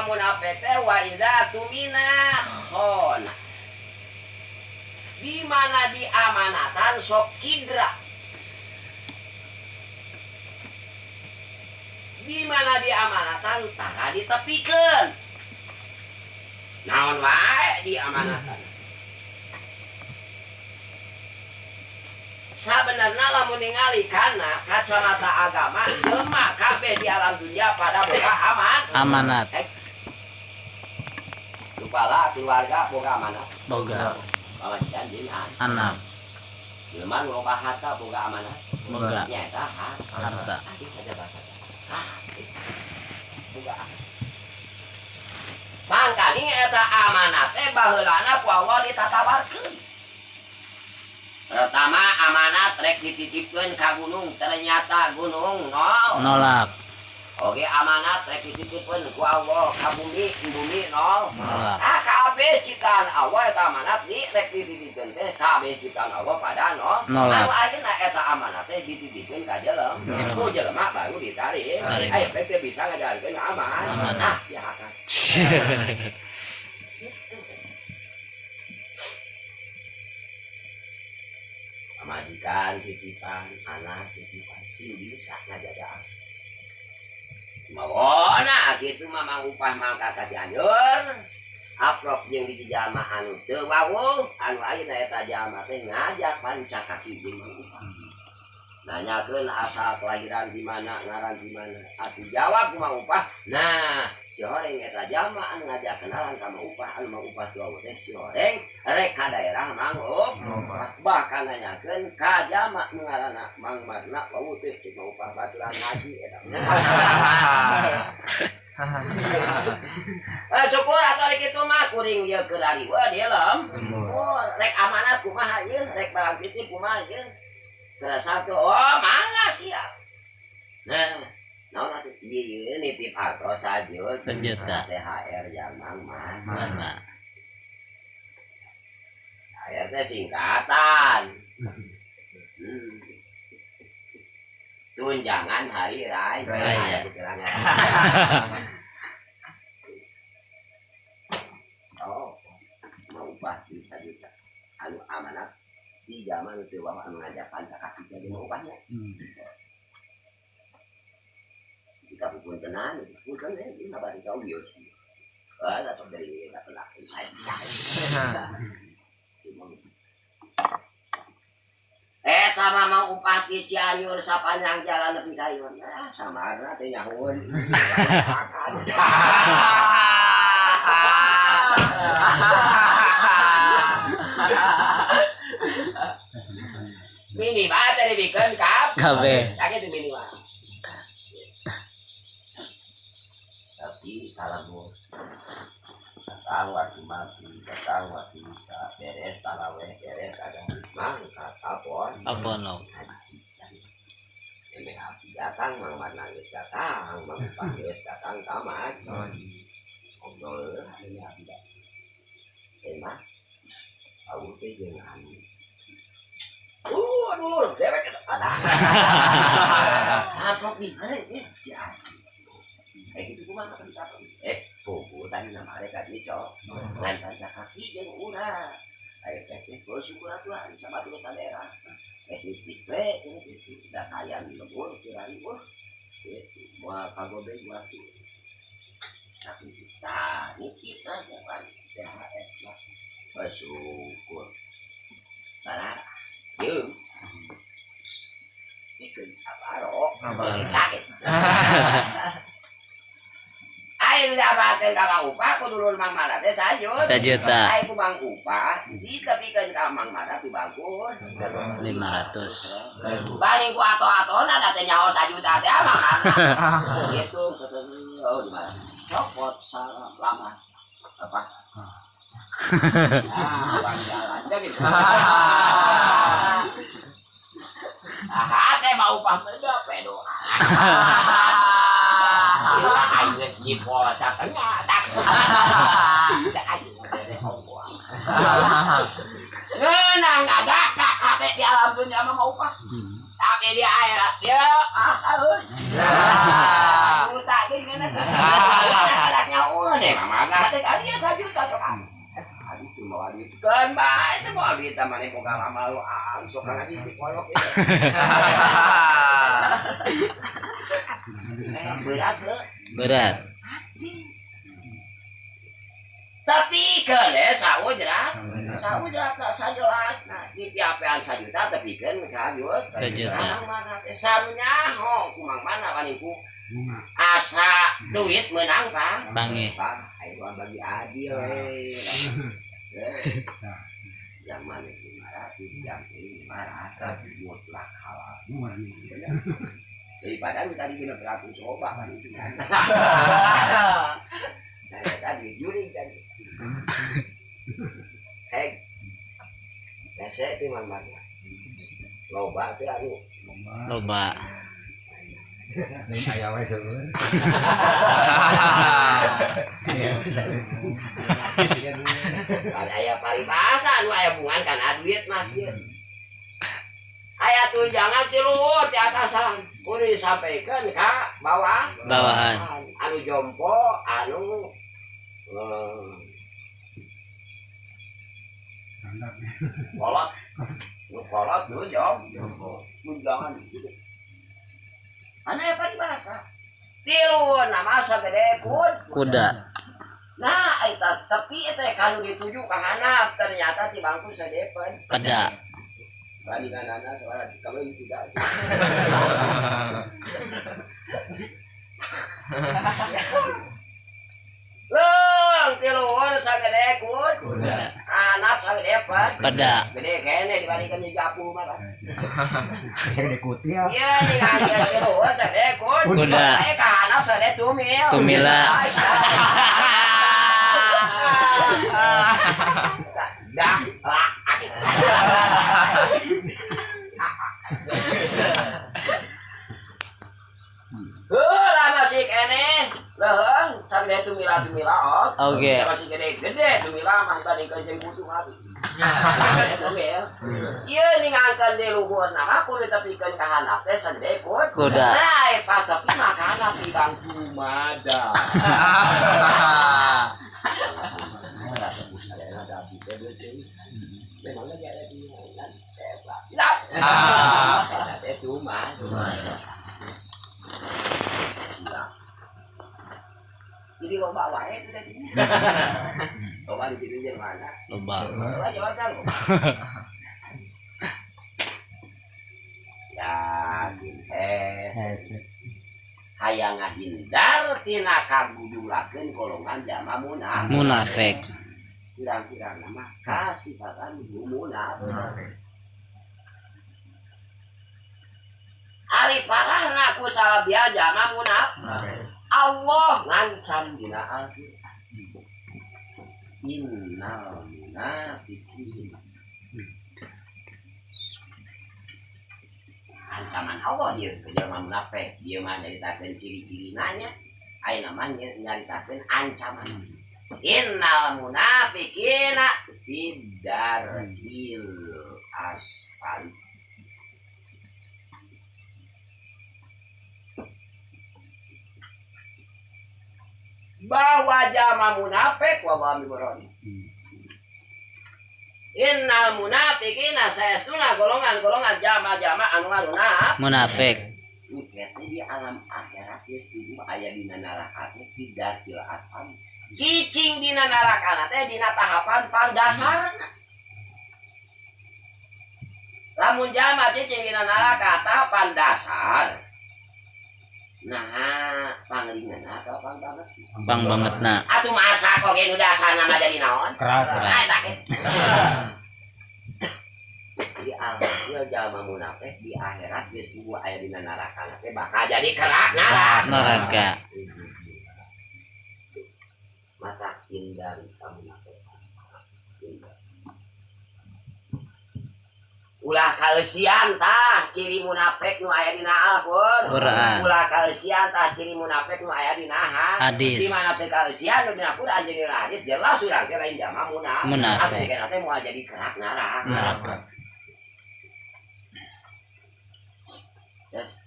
Jelema munafik teh wa idza tumina khona. Di mana diamanatan sok cidra. Di mana diamanatan tara ditepikeun. Naon wae diamanatan. Sabenerna lamun ningali kana kacamata agama jelema kabeh di alam dunia pada boga aman. Amanat. Kepala keluarga boga amanat. Boga. Pamajikan jeung anak. Jelema nu loba harta boga amanat. Boga. Nyaeta harta. Tadi saja bahasa. Boga. Mangkaning eta amanat teh baheulana ku Allah ditatawarkeun. Pertama amanat rek dititipkeun ka gunung, ternyata gunung nol. Nolak. Oke, amanat rek dititipkeun ku Allah ka bumi, bumi nol. Nolak. Ah, kabeh ciptaan Allah eta amanat di rek dititipkeun teh kabeh ciptaan Allah pada nol. Nolak. Anu ayeuna eta amanat teh dititipkeun ka jelema. Ku jelema baru ditarik. Aya teh bisa ngajarankeun amanat. Ah, ya kan. Pamajikan titipan, anak titipan, sing bisa ngajaga. Mawona kitu mah mangupah mangka ka Cianjur. Aprok jeung hiji jalma anu teu wawuh, anu ayeuna eta jalma teh ngajak panca kaki jeung mangupah. Nanyakeun asal kelahiran di mana, ngaran di mana. Atuh jawab ku mangupah. Nah, si horeng eta jalma anu ngajak kenalan ka mangupah, anu mangupah teu wawuh teh si horeng rek ka daerah Mangupah. Bahkan nanyakeun ka jalma nu ngaranna Mang Marna wawuh teh cek mangupah baturan ngaji eta. Syukur atuh rek kitu mah kuring ieu keur ariweuh di lem. Oh, rek amanat kumaha ieu, rek barang titip kumaha ieu. Kerasa tuh, oh mangga siap. Nah, naon atuh ieu ieu nitip artos sajut sejuta. THR jamang mah. Mana? THR teh singkatan. Tunjangan hari raya. Oh, mau upah juta-juta. Anu amanat di zaman itu bawa anu ngajak panca kaki jadi mau upahnya. Jika pun tenan, pun kan ini kabar kau bios. Ah, tak tahu dari tak pernah. Sama mau upah di Cianjur sapanjang jalan lebih kayu. Nah, samarna teh nyahueun. Minimal teh dibikeun kap. Kabeh. Kaget minimal. Tapi kalau datang waktu mati, datang waktu bisa beres taraweh, beres kadang mangkat apon. Apon lo. Emeh abdi datang, Mang Marnangis datang, Mang Panggis datang tamat. Ngobrol emeh abdi datang. Emah, aku teh jeung anu. Dulur, dewek eta ada. Amplop di mana ini? Kayak gitu kumaha kan bisa. Pugu tadi nama mereka di cok. Ngan panca kaki jeung urang. Ayo teh teh bersyukur atuh sama tuh daerah. Nitip we gitu. Da kaya di lembur kirani wah. Gitu. Moal kagobeng waktu. Tapi kita nitip lah kan. THR lah. Bersyukur. Bara. Yeung. Dikeun sabaro. Sabaro. Kaget. Ayo diabakeun ka Mang Upah ku dulur Mang Mara teh sajut. Sajuta. Ayo ku Mang Upah ditepikeun ka Mang Mara dibangkur 500. Paling ku ato-atona da teh nyaho sajuta teh mah kana. Gitu oh di mana? Copot salam lama. Apa? Ah, bang jalan teh gitu. Ah, teh mau upah pedo pedo. Ayo geus jipol satengah tak. Ngeunang ada kak kate di alam dunia mah mau upah. Tapi di akhirat dia ah tahu. Sajuta ge ngeunah. Kadaknya Moal duit maneh boga lama lu sok ngaji di pondok. Berat teu? Berat. Tapi keun saujrat. Saujrat tak sajelasna. Di tiapean sajuta tapi keun ka juta. Sajuta. Sanu nyaho ku Mang Mana paling ku asa duit menang Pak. Pange. Pak, ayo bagi adil we. Zaman 500, jam 500 mutlak halal. Daripada tadi 600 coba kan itu kan. Nah, tadi juri kan. Hese teh Mang Mana. Loba teh anu. Loba. Lain aya we seueur. Ada aya paribasa anu aya bungan kana duit mah kieu. Aya tunjangan ti luhur ti atasan. Kudu disampaikan ka bawah. Bawahan. Anu jompo anu kolot. Nu kolot nu jompo. Tunjangan gitu. Anu aya paribasa. Ti luhur na masa gede kuda. Nah, eta tapi eta kanu dituju ka handap ternyata ti bangku sadepen. Peda. Bandinganana soalnya kawin tidak. Leung ti luhur sagede kuda. Handap sagede peda. Gede kene dibandingkan jeung japu mah kan. Sagede kutil. Iya, ningali ti luhur sagede kuda. Eh ka handap sagede tumil. Tumila. Dah lah. Heuh, masih keneh. Leuheung sagede tumila-tumila oh. Oke. Masih gede-gede tumila mah bandingkeun jeung kutu mah. Tumil. Ieu ninggalkeun di luhur na mah kudu ditepikeun ka handap teh sagede kuda. Nah, eta tapi mah ka handap di bangku mada. Jadi loba wae itu tadi. Loba di situ jeung mana? Loba. Loba jawaban. Yakin hese. Hayang ngahindar tina kagudulakeun golongan jama munafik. Pirang-pirang nama kasifatan munafik. Ari parahna ku salabia jama munafik. Allah ngancam dina Al-Qur'an. Innal munafiqin. Ancaman Allah ieu ke jelema munafik. Ieu mah nyaritakeun ciri-cirina nya. Ayeuna mah nyaritakeun ancaman. Innal munafiqina fid darkil asfali. Bahwa jama munafik wallahu miboron. Innal munafiqina saestuna golongan-golongan jama-jama anu ngarunah munafik. Engke di alam akhirat geus tujuh aya dina neraka teh fidarkil asfali. Cicing dina neraka teh dina tahapan pangdasarna. Lamun jama cicing dina neraka tahapan dasar. Nah, pangringanna atau pang banget? Pang bangetna. Atuh masa kok ge nu dasarna mah jadi naon? Keras. Eta ge. Di alhasil jalma munafik di akhirat geus tubuh aya dina neraka teh bakal jadi kerak neraka. Mata hindari kamu munafik. Ulah kaeusian tah ciri munafik nu aya dina Al-Qur'an. Ulah kaeusian tah ciri munafik nu aya dina hadis. Di mana teh kaeusian nu dina Qur'an jeung dina hadis jelas urang teh lain jama munafik. Atuh kena teh moal jadi kerak neraka. Yes.